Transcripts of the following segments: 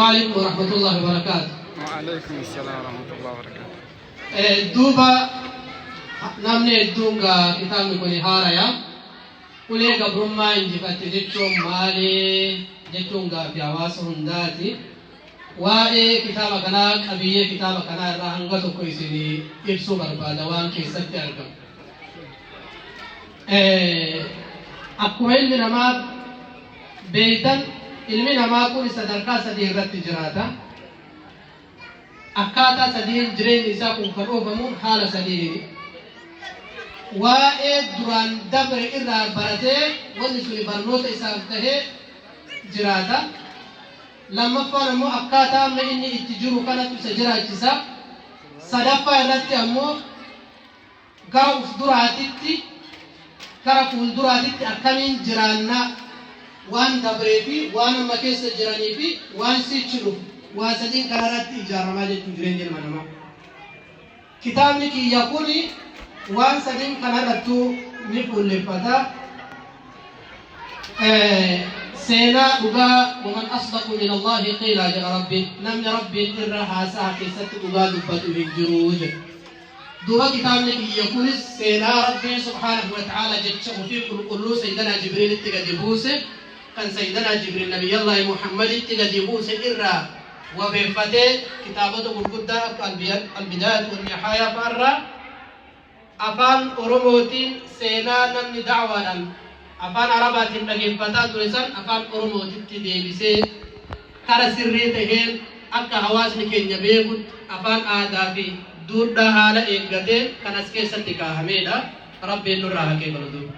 Alaikum wa rahmatullahi wa barakaatu. وعليكم السلام ورحمة الله وبركاته. Duuba namni hedduun gaa kitaabni kun haaraya. Ulee gabrummaa injifatte jechuun maali jechuun gaaffii hawaasa hundaati. Waa'ee kitaaba kanaa, qabiyyee kitaaba kanaa irraa hanga tokko isinii ibsuu barbaada, waan keessatti argamu. Akkuma ilmi namaa beeytan, ilmi namaa kun sadarkaa sadii irratti jiraata. Akkaataa sadiin jireenyi isaa kun kan oofamu haala sadiini. Waa'ee duraan dabre irraa baratee, wanni suni barnoota isaaf tahee jiraata. Lammaffaan ammoo akkaataa amma inni itti jiru kanatu isa jiraachisa. Sadaffaa irratti ammoo gara uf duraatitti, gara fuulduraatitti akkamiin jiraannaa, waan dabree fi waan amma keessa jiranii fi waan sichi dhufu, waa sadiin kanarratti ijaaramaa jechuu jireenya ilma namaa. Kitaabni kiyya kuni waan sadiin kanarrattuu ni fuulleffata. Seenaa dhugaa, ومن أصدق من الله قيلا jedha Rabbiin, namni Rabbiin irra haasa'a keessatti dhugaa dubbatu hin jiru jedha. Duuba kitaabni kiyya kunis seenaa Rabbiin سبحانه وتعالى jecha ofii qulqulluu Sayyidanaa Jibriilitti gadi buuse, kan Sayyidanaa Jibriil Nabiyyallaahi Muhammaditti gadi buuse irraa wabeeffatee, kitaabota gurguddaa akka Albidaayatu Wannihaayaa fa'arraa afaan Oromootiin seenaa namni da'waadhaan afaan Arabaatiin dhageeffataa ture san afaan Oromootitti deebisee, kara sirrii taheen, akka hawaasni keenya beekutti, afaan aadaa fi duudhaa haala eeggateen kan as keessatti kaahameedha. Rabbiin nurraa haa qeebalu duuba.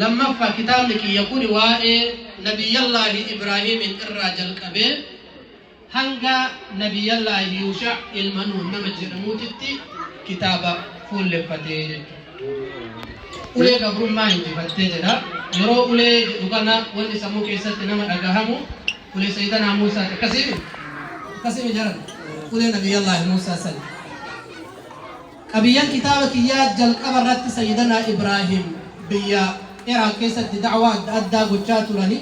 Lammaffaa, kitaabni kiyya kun waa'ee Nabiyyallaahi Ibraahiimin irraa jalqabee hanga Nabiyyallaahi Yuusha ilma Nuun nama jedhamuutitti kitaaba fuulleffatee jechuudha. Ulee gabrummaa injifattee jedha. Yeroo ulee jedhu kana wanni sammuu keessatti nama dhagahamu ulee Sayyidanaa Muusaati. Akkasiimi? Akkasiimi jaran? Ulee Nabiyyallaahi Muusaa sani. Qabiyyeen kitaaba kiyyaa jalqaba irratti Sayyidanaa Ibraahim biyya Iraaq keessatti da'waa adda addaa gochaa turani.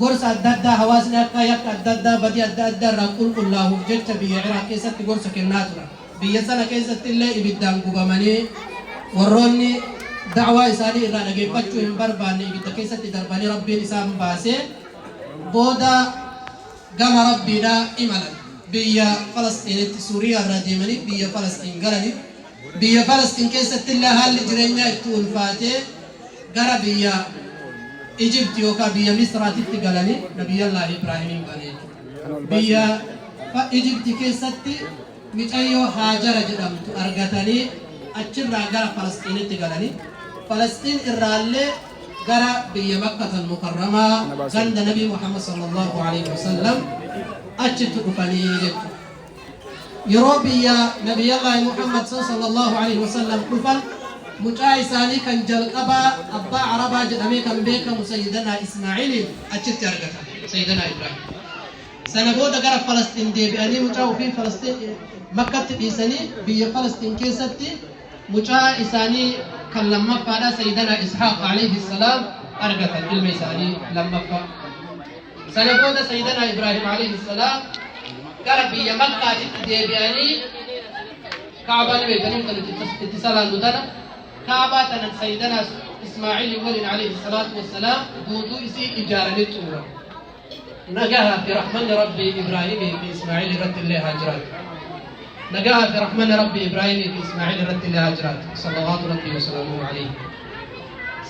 Gorsa adda addaa hawaasni akka yakka adda addaa, badii adda addaa irraa qulqullaahuuf jecha biyya Iraaq keessatti gorsa kennaa turan. Biyya sana keessatti illee ibiddaan gubamanii, warroonni da'waa isaanii irraa dhageeffachuu hin barbaanne ibidda keessatti darbanii, Rabbiin isaan baasee booda gama Rabbiidhaa imalan. Biyya Falasxiinitti, Suuriyaa irraa deemanii biyya Falasxiin galani. Biyya Falasxiin keessatti illee haalli jireenyaa itti ulfaatee gara biyya Ijipti yookaan biyya Misraatitti galanii Nabiyyallaahi Ibraahimiin bane jechuudha. Biyya Ijipti keessatti micayyoo Haajara jedhamtu argatanii achirraa gara Falasxiinitti galanii, Falasxiin irraallee gara biyya Makkatal Mukarramaa, ganda Nabii Muhammad صلى الله عليه وسلم achitti dhufanii jechuudha. Yeroo biyya Nabiyyallaahi Muhammad صلى الله عليه وسلم dhufan, mucaa isaanii kan jalqabaa, abbaa Arabaa jedhamee kan beekamu Sayyidanaa Ismaaciiliin achitti argatan Sayyidanaa Ibraahim. Sana booda gara Falasxiin deebi'anii, mucaa ofii Falasxiin Makkatti dhiisanii, biyya Falasxiin keessatti mucaa isaanii kan lammaffaadha Sayyidanaa Ishaaq عليه السلام argatan, ilma isaanii lammaffaa. Sana booda Sayyidanaa Ibraahim عليه السلام gara biyya Makkaatitti deebi'anii, Kaabaa ni beekanii kan itti salaannu tana, Kaabaa tana Sayyidanaa Ismaaciilii waliin عليه الصلاة والسلام guutuu isii ijaaranii xumuran. Nagahaa fi rahmanni Rabbii Ibraahimii fi Ismaaciil irratti illee haa jiraatu. Nagahaa fi rahmanni Rabbii Ibraahimii fi Ismaaciil irratti illee haa jiraatu. صلوات ربي وسلامه عليه.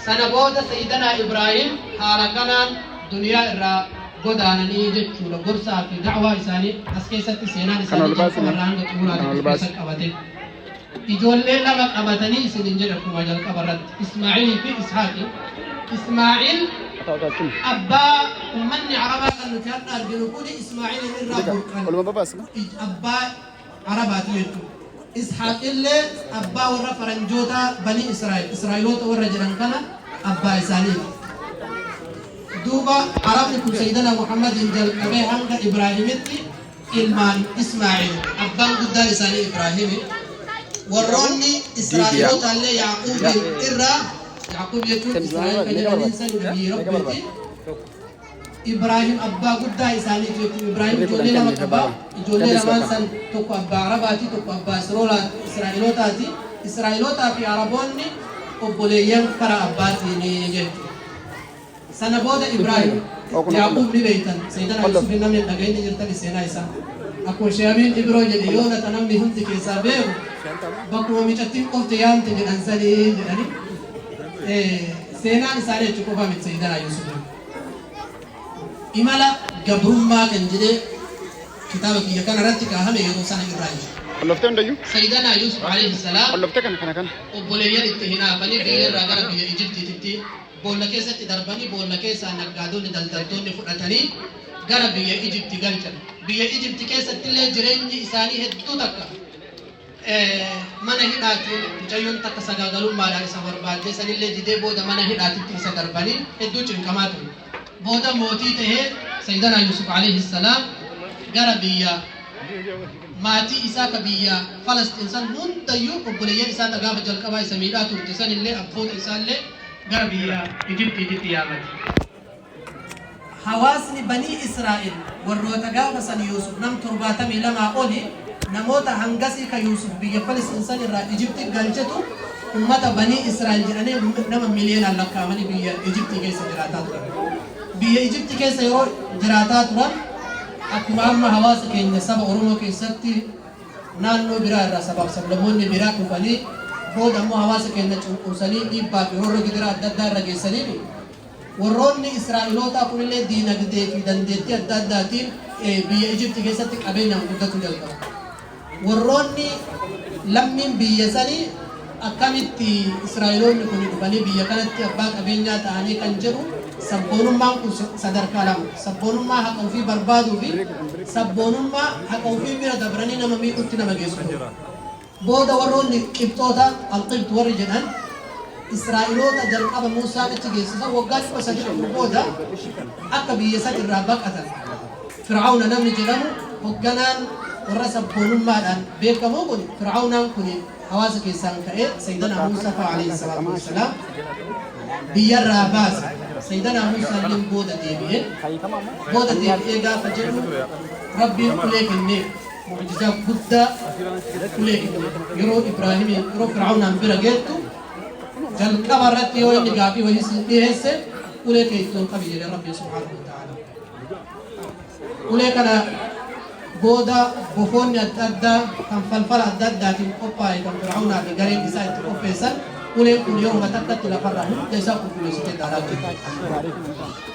Sana booda Sayyidanaa Ibraahim haala kanaan duniyaa irraa godaananii jechuudha. Gorsaa fi da'waa isaanii as keessatti seenaan isaanii jalqaba irraa hanga xumuraatti keessa qabate. Ijoollee lama qabatanii isinin jedha akkuma jalqaba irratti. Ismaa'ilii fi Ishaaqi. Ismaa'il abbaa ummanni Arabaa kan nuti har'a arginu kuni Ismaa'ilin irraa burqan. Abbaa Arabaati jechuudha. Ishaaq illee abbaa warra faranjoota Banii Israa'el, Israa'eloota warra jedhan kana abbaa isaaniiti. Duuba Arabni kun Sayyidana Muhammadin jalqabee hanga Ibraahimitti ilmaan Ismaa'il, abbaan guddaan isaanii Ibraahimi. Warroonni Israa'eloota illee Yaaquubiin irraa, Yaaquub jechuun Israa'el kan jedhaniin san, nabiyyi Rabbiiti. Ibraahim abbaa guddaa isaaniiti jechuudha. Ibraahim Birrii ijoollee 10 lama kenniif qaba. abbaa. Ijoollee Jallis lamaan bakka. San tokko abbaa Arabaati, tokko abbaa Israa'elootaati. Israa'elootaa fi Araboonni obboleeyyan karaa abbaatiin jechuudha. Sana booda Ibraahim Okun Yaaquub ni beektan. Sayyidana Qollof. Yusuf namni hin dhaga'in jirtan seenaa isaa. Akkuma Sheemiin Ibroo jedhe, yoo lata namni hundi keessaa beeku, bakkuma micattiin qofti yaamte jedhan sanii jedhani. Seenaan isaanii achi qofa miti Sayyidana Yusuf. Imala gabrummaa kan jedhee kitaaba kiyya kana irratti kaahame yeroo sana irraa jira. Qolloftee hundayyuu? Sayyidana Yusuf alayhi salaam Qolloftee kana kana kana. Obboleeyyan itti hinaafanii biyya irraa gara biyya Ijiptiitti boolla keessatti darbanii, boolla keessaa naggaadonni, daldaltoonni fudhatanii gara biyya Ijipti galchan. Biyya Ijipti keessatti illee jireenyi isaanii hedduu takka mana hidhaatiin mucayyoon takka sagaagalummaadhaan isa barbaadde, sanillee didee, booda mana hidhaatitti isa darbanii hedduu cinqamaa ture. Booda mootii tahee Sayyidana Yusuf alayhi salaam gara biyya maatii isaa ka biyya Falastiin san hundayyuu, obboleeyyan isaa ta gaafa jalqabaa isa miidhaa turte sanillee, abboota isaallee gara biyya Ijiptiititti yaamate. Hawaasni Banii Israa'el warroota gaafa san Yuusuf nam 72 oli, namoota hangasii ka Yuusuf biyya Falastiin san irraa Ijipti galchetu ummata Banii Israa'el jedhanii nama miliyoonaan lakkaa'amanii biyya Ijiptii keessa jiraataa turan. Biyya Ijipti keessa yeroo jiraataa turan, akkuma amma hawaasa keenya saba Oromoo keessatti naannoo biraa irraa sabaaf sablammoonni biraa dhufanii booda ammoo hawaasa keenya cunqursanii dhiibbaa fi roorroo gidiraa adda addaa irra geessaniini, warroonni Israa'elootaa kunillee diinagdee fi dandeettii adda addaatiin biyya Ijipti keessatti qabeenyaan guddachuu jalqabu. Warroonni lammiin biyya sanii akkamitti Israa'eloonni kun dhufanii biyya kanatti abbaa qabeenyaa ta'anii kan jedhu, sabboonummaan kun sadarkaa lama. Sabboonummaa haqa ofii barbaaduu fi sabboonummaa haqa ofii bira dabranii nama miidhutti nama geessu. Booda warroonni Qibxoota, Alqibt warri jedhan, Israa'eloota jalqaba Muusaan achi geessisan waggaa 304 booda akka biyya san irraa baqatan. Fir'aawna namni jedhamu, hogganaan warra sabboonummaadhaan beekamu kun, Fir'aawnaan kun hawaasa keessaan ka'ee Sayyidana Muusaa fa'a alayhi salaatu wassalaam biyyarraa baase. Sayyidana Muusaa illee booda deebi'ee, booda deebi'ee gaafa jedhu Rabbiin ulee kenneef, mu'jizaa guddaa ulee kenneef. Yeroo Ibraahimiin, yeroo Fir'aawnaan bira geettu, jalqaba irratti yoo inni gaafii wayii si dhiyeesse, ulee kee itti ol qabi jedhe Rabbiin subhaanahu wa ta'ala. Ulee kana booda bofoonni adda addaa kan falfala adda addaatiin qophaa'e, kan Fir'aawnaa fi gareen isaa itti qopheessan, uleen kun yeruma takkatti lafarraa hunda isaa qulqulleessitee ilaalaa jirti.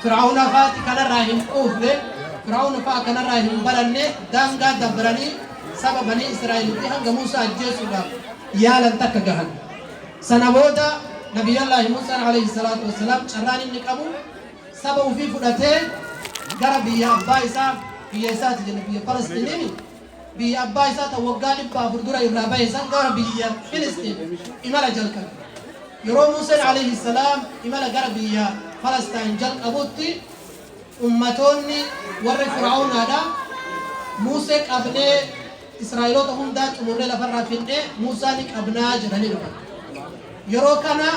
Fir'aawna faati kanarraa hin quufne, Fir'aawna fa'a kanarraa hin baranne, daangaa dabranii saba Banii Israa'elitti hanga Muusaa ajjeesuudhaaf yaalan takka gahan. Sana booda Nabiyyallaahi Muusaan alayhi salaatu wassalaam carraan inni qabu saba ofii fudhatee gara biyya abbaa isaa, biyya isaati jenna, biyya Falasxiiniini, biyya abbaa isaa tan waggaa 400 dura irraa bahe san, gara biyya Filisxiin imala jalqabe. Yeroo Muuseen alayhi salaam imala gara biyya Falasxaan jalqabutti, ummatoonni warri Fir'aawnaadha Muusee qabnee, Israa'eloota hundaa xumurree lafarraa fixnee Muusaa ni qabnaa jedhanii dhufan. Yeroo kana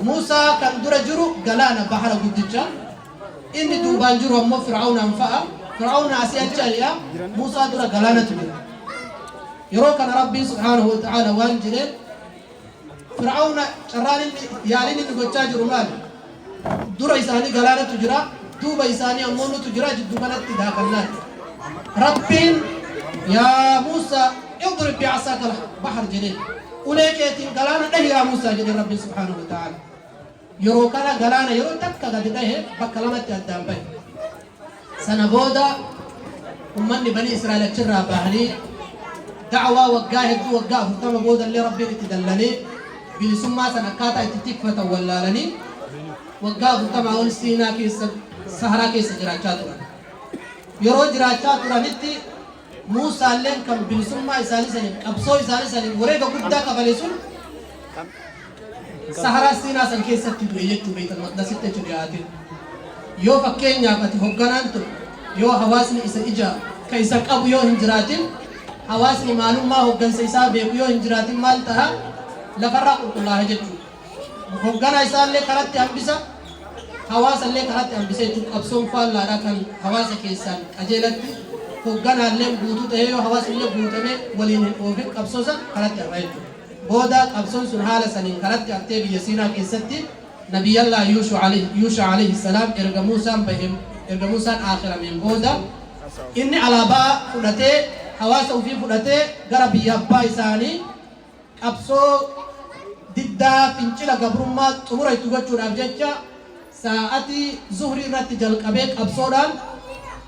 Muusaa kan dura jiru galaana bahara guddicha, inni duubaan jiru ammoo Fir'aawnaan fa'a. Fir'aawna asii achi ari'a, Muusaa dura galaanatu jira. Yeroo kana Rabbiin subhaanahu wa ta'aala waan jedheen, Fir'aawna carraan inni yaaliin inni gochaa jiru maali? Dura isaanii galaanatu jira, duuba isaanii ammoo nutu jira, jidduu kanatti daakannaati. Rabbiin yaa Muusaa idrib bi'asaaka al-bahr jedheen. Ulee keetiin galaana dhahi yaa Muusaa jedheen Rabbiin subhaanahu wa ta'aala. Yeroo kana galaana yeroo takka gadi dhahe bakka lamatti addaan bahe. Sana booda ummanni Banii Israa'el achirraa bahanii da'waa waggaa hedduu, waggaa 40 booda illee Rabbiin itti dallanee bilisummaa san akkaataa itti tikfatan wallaalanii waggaa 40 ol Siinaa keessa, Saharaa keessa jiraachaa turan. Yeroo jiraachaa turanitti Muusaalleen kan bilisummaa isaanii saniif, qabsoo isaanii saniif wareega guddaa kafale sun Saharaa Siinaa san keessatti du'e jechuu, Beeytal Maqdasitti achi dhiyaate. Yoo fakkeenyaaf ati hogganaan tokko yoo hawaasni isa ija ka isa qabu yoo hin jiraatin, hawaasni maalummaa hoggansa isaa beeku yoo hin jiraatin, maal taha? Lafarraa qulqullaaha jechuudha. Hogganaa isaallee karatti hambisa. Hawaasa illee karatti hambisee jechuun qabsoon faallaadha kan hawaasa keessaan qajeelatti hogganaallee guutuu ta'ee yoo hawaasni illee guutamee waliin hin oofin qabsoo san karatti hafa jechuudha. Booda qabsoon sun haala saniin karatti haftee biyya Siinaa keessatti Nabiyyallaa Yuusha alayhi salaam erga Muusaan baheen, erga Muusaan aakhirameen booda inni alaabaa fudhatee, hawaasa ufii fudhatee gara biyya abbaa isaanii qabsoo diddaa fincila gabrummaa xumura itti gochuudhaaf jecha saa'atii zuhrii irratti jalqabee qabsoodhaan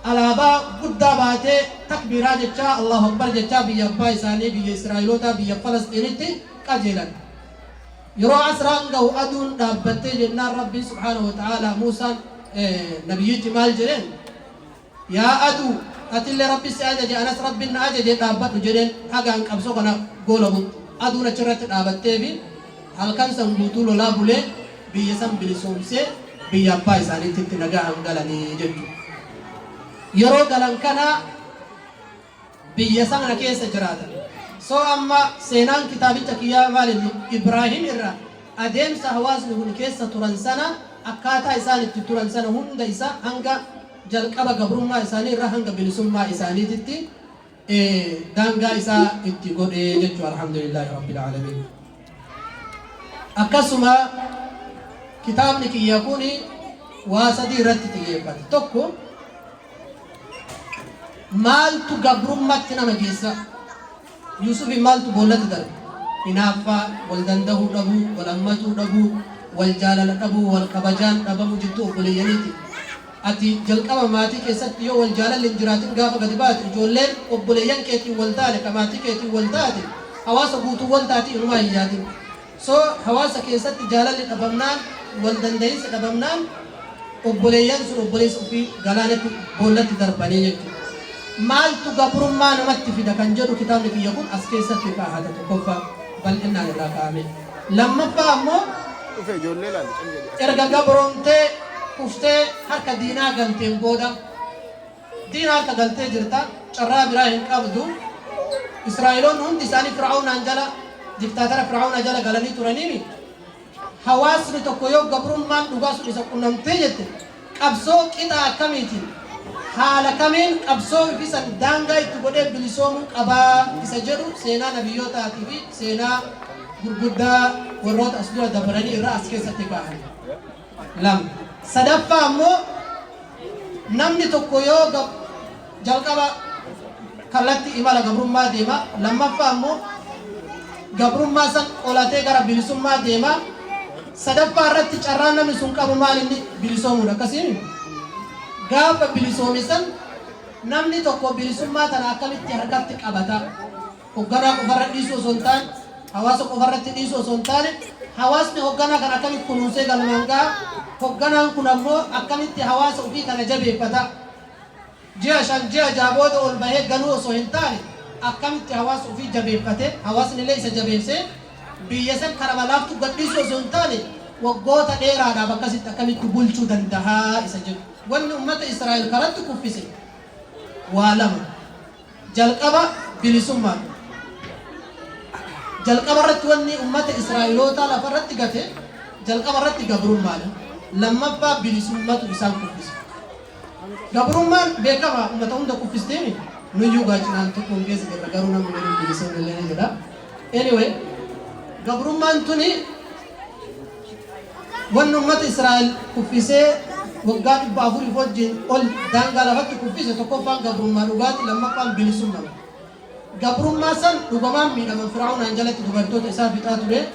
alaabaa guddaa baatee takbiiraa jechaa, Allahu Akbar jechaa biyya abbaa isaanii, biyya Israa'ilootaa, biyya Falasxiinitti qajeelan. Yeroo asraan gahu aduun dhaabbattee jennaan Rabbiin subhaanahu wa ta'aalaa Muusaan nabiyyichi maal jedheen? Yaa aduu, atillee Rabbi si ajaje, anas Rabbiin na ajaje, dhaabbadhu jedheen hagaan qabsoo kana goolabutti. Aduun achirratti dhaabatteefi halkan san guutuu lolaa bulee biyya san bilisoomsee biyya abbaa isaaniitti itti nagahaan galanii jechuudha. Yeroo galan kana biyya sana keessa jiraatan. So amma seenaan kitaabicha kiyyaa maal inni Ibraahim irraa adeemsa hawaasni kun keessa turan sana, akkaataa isaan itti turan sana hunda isaa, hanga jalqaba gabrummaa isaanii irraa hanga bilisummaa isaaniititti daangaa isaa itti godhee jechuu, alhamdulillaahi rabbil aalamiin. Akkasuma kitaabni kiyya kun waa sadii irratti xiyyeeffate. Tokko, maaltu gabrummatti nama geessa? Yuusufi maaltu boollatti darbe? Hinaaffaa, wal dandahuu dhabuu, wal hammatuu dhabuu, wal jaalala dhabuu, wal kabajaan dhabamuu jidduu obboleeyyaniiti. Ati jalqaba maatii keessatti yoo wal jaalalli hin jiraatin, gaafa gadi baatu ijoolleen obboleeyyan keetiin wal taane, ka maatii keetiin wal taate, hawaasa guutuu wal taati inumaa hin yaadin. So hawaasa keessatti jaalalli dhabamnaan, wal dandahinsi dhabamnaan, obboleeyyan sun obboleessa ofii galaanatti, boollatti darbanii jechuudha. Maaltu gabrummaa namatti fida kan jedhu kitaabni kiyya kun as keessatti kaahata, tokkoffaa bal'innaan irraa kaa'ame. Lammaffaa ammoo Dhufe ijoollee laali cim jedhi. erga gabroomtee kuftee harka diinaa galteen booda, diina harka galtee jirta, carraa biraa hin qabdu. Israa'eloonni hundi isaanii Fir'aawnaan jala, diktaatara Fir'aawnaa jala galanii turaniimi. Hawaasni tokko yoo gabrummaan dhugaa sun isa qunnamtee jette, qabsoo qixa akkamiitiin, haala kamiin qabsoo ifisan daangaa itti godhee bilisoomuu qabaa isa jedhu seenaa nabiyyootaatii fi seenaa gurguddaa warroota as dura dabaranii irraa as keessatti kaa'ame. Lama. Sadaffaa ammoo namni tokko yoo jalqaba kallattii imala gabrummaa deema, lammaffaa ammoo gabrummaa san qolatee gara bilisummaa deema, sadaffaa irratti carraan namni sun qabu maal inni? Bilisoomuudha. Akkasiin gaafa bilisoome san namni tokko bilisummaa tana akkamitti harkatti qabata? Hogganaa qofarra dhiisuu osoo hin taane, hawaasa qofarratti dhiisuu osoo hin taane, hawaasni hogganaa kana akkamitti kunuunsee galmaan gaha? Hogganaan kun ammoo akkamitti hawaasa ofii kana jabeeffata? Ji'a 5, ji'a 6 booda ol bahee galuu osoo hin taane, akkamitti hawaasa ofii jabeeffate, hawaasni illee isa jabeessee, biyya san karama laaftuu gadhiisuu osoo hin taane, waggoota dheeraadhaaf akkasitti akkamitti bulchuu danda'a isa jedhu. Wanni ummata Israa'el karatti kuffise waa lama. Jalqaba bilisummaadha. Jalqaba irratti wanni ummata Israa'elootaa lafa irratti gate jalqaba irratti gabrummaadha. Lammaffaa bilisummatu isaan kuffise. Gabrummaan beekama, ummata hunda kuffisteemi. Nuyyuu gaacinaan tokkoon keessa jirra, garuu namni gariin bilisoomne illee ni jedha. Anyway, gabrummaan tuni wanni ummata Israa'el kuffisee waggaa 400 wajjin ol daangaa lafatti kuffise, tokkoffaan gabrummaa dhugaati, lammaffaan bilisummaa. Gabrummaa san dhugamaan miidhaman. Fir'aawnaan jalatti dubartoota isaa fixaa ture,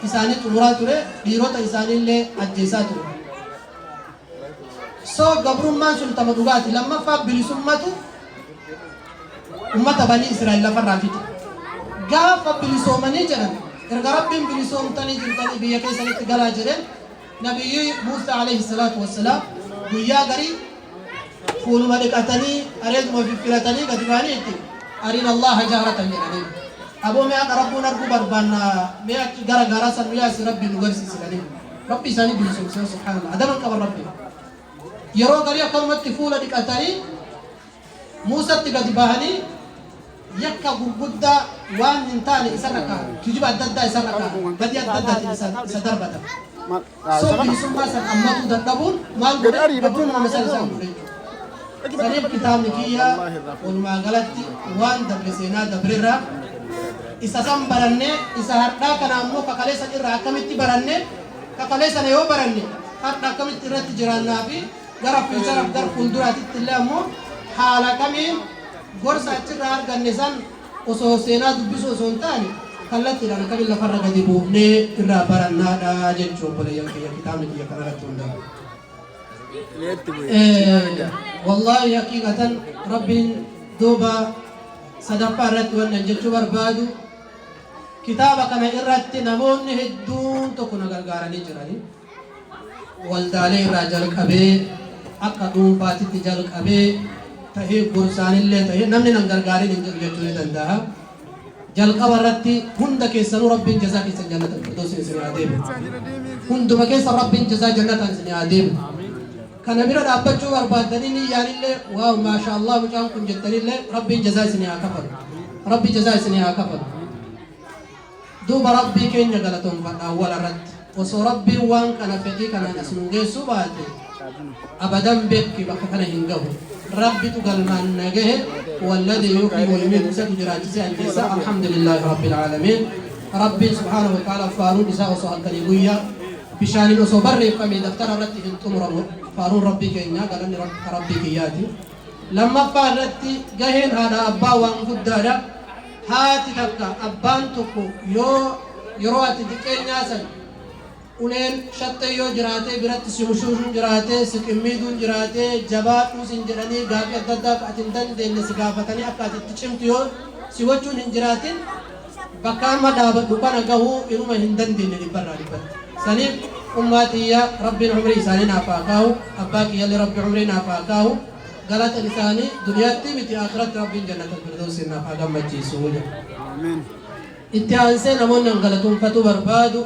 isaanii xumuraa ture, dhiirota isaaniillee ajjeesaa ture. So gabrummaan sun tama dhugaati. Lammaffaa bilisummatu ummata banii Israa'el lafarraa fixe. Gaafa bilisoomanii jedhan, erga Rabbiin bilisoomtanii jirtanii biyya keessanitti galaa jedheen, nabiyyi Muusaa alayhi salaatu wassalaam guyyaa garii fuuluma dhiqatanii, areeduma fiffilatanii gadi ba'anii itti "Arina Allaha jahratan" jedhanii. Aboo, mee haqa Rabbuun arguu barbaanna, mee achi gara gaaraa san nu yaasi, Rabbiin nu garsiisi jedhanii. Rabbi isaanii bilisoomsee, subhaanallah, adaban qaban Rabbi. Yeroo garii akkanumatti fuula dhiqatanii Muusatti gadi bahanii yakka gurguddaa waan hin taane isarra kaa'an, kijiba adda addaa isarra kaa'an, badii adda addaatiin isa darbatan. Maal? Ah, So isa kana? Bilisummaa san ammatuu dadhabuun maal Gadi godhe? arii bakki Gabrummaa san isaan godhe jechuudha. Saniif kitaabni kiyya walumaa galatti waan dabre, seenaa dabrerraa isa san barannee, isa hardhaa kana ammoo kakalee san irraa akkamitti barannee, kakalee sana yoo baranne hardha akkamitti irratti jiraannaa fi gara future-aaf gara fuulduraatitti illee ammoo haala kamiin gorsa achirraa arganne san osoo seenaa dubbisuu osoo hin taane kallattiidhaan akkamiin lafarra gadi buufnee irraa barannaadha jechuu, obboleeyyan kiyya, kitaabni kiyya kanarratti hundaa'u. Leetti bu'e. Wallaahi, haqiiqatan Rabbiin duuba sadaffaa irratti wannan jechuu barbaadu, kitaaba kana irratti namoonni hedduun tokko na gargaaranii jirani. Waldaalee irraa jalqabee, akka dhuunfaatitti jalqabee tahee, gorsaanillee tahee, namni nan gargaarin hin jiru jechuu ni danda'a. Jalqaba irratti hunda keessanuu Rabbiin jazaa keessan jannata firdoosin isin haa deebi'u. Hunduma keessa Rabbiin jazaa jannataan isin haa deebi'u. Kana bira dhaabbachuu barbaaddanii niyyaanillee, "Wow, maasha Allah, mucaan kun," jettanillee, Rabbiin jazaa isin haa kafalu. Rabbi jazaa isin haa kafalu. Duuba Rabbii keenya galatoonfadha awwala irratti. Osoo Rabbiin waan kana fedhii kanaan as nu geessuu baate, abadan bekki bakka kana hin gahu. Rabbitu galmaan na gahe. والذي يحيي ويميت, isatu jiraachisee ajjeessa. الحمد لله رب العالمين. Rabbiin سبحانه وتعالى faaruun isaa osoo halkanii guyyaa bishaaniin osoo barreeffame daftara irratti hin xumuramu faaruun Rabbii keenya, galanni Rabbii kiyyaati. Lammaffaa irratti gaheen haadha abbaa waan guddaadha. Haati takka, abbaan tokko yoo yeroo ati xiqqeenyaa san uleen shaxxee yoo jiraatee, biratti si hushuushuun jiraatee, si qimmiiduun jiraatee, jabaadhuu sin jedhanii, gaafii adda addaa akka ati hin dandeenye si gaafatanii akka ati itti cimtu yoo si gochuun hin jiraatin, bakka amma dhaabadhu kana gahuu inuma hin dandeenye dhibbarraa dhibbatti. Saniif ummaa tiyya Rabbiin umrii isaanii naaf haa kaahu, abbaa kiyyallee Rabbi umrii naaf haa kaahu. Galata isaanii duniyaatti miti, akhiratti Rabbiin jannata firdausiin naaf haa gammachiisu jedha. Amiin. Itti aansee namoonni an galatoonfatuu barbaadu